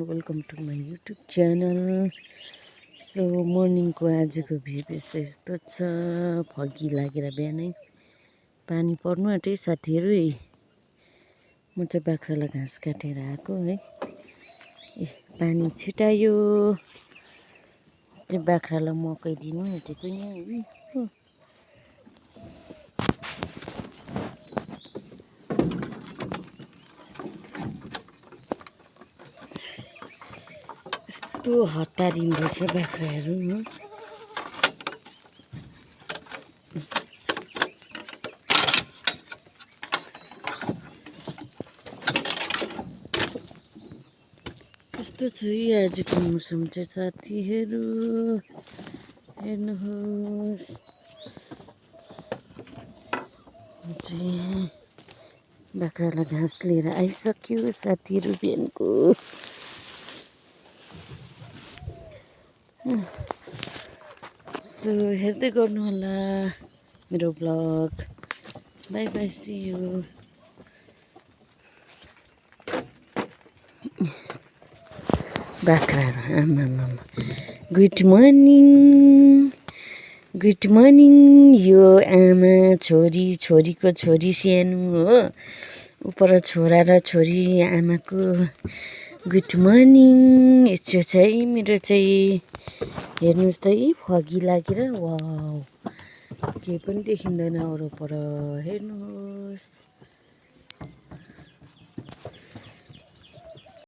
And welcome to my YouTube channel. So मर्निङको आजको view चाहिँ यस्तो छ, फगी लागेर बिहानै पानी पर्नु आँट्यो साथीहरू। म चाहिँ बाख्रालाई घाँस काटेर आएको है। पानी छिटायो, त्यो बाख्रालाई मकै दिनु आँटेको यहाँ। यस्तो हतारिँदैछ बाख्राहरू। यस्तो छ आजको मौसम चाहिँ साथीहरू, हेर्नुहोस्। बाख्रालाई घाँस लिएर आइसक्यो साथीहरू बिहानको। सो हेर्दै गर्नु होला मेरो blog. Bye bye, see you. बाख्राहरू आमामा, गुड मर्निङ, गुड मर्निङ। यो आमा छोरी, छोरीको छोरी सानो हो, उपर छोरा र छोरी आमाको गुड मर्निङ। यस्तो छ है मेरो चाहिँ, हेर्नुहोस् त है, फगी लागेर वाउ केही पनि देखिँदैन वरपर, हेर्नुहोस्।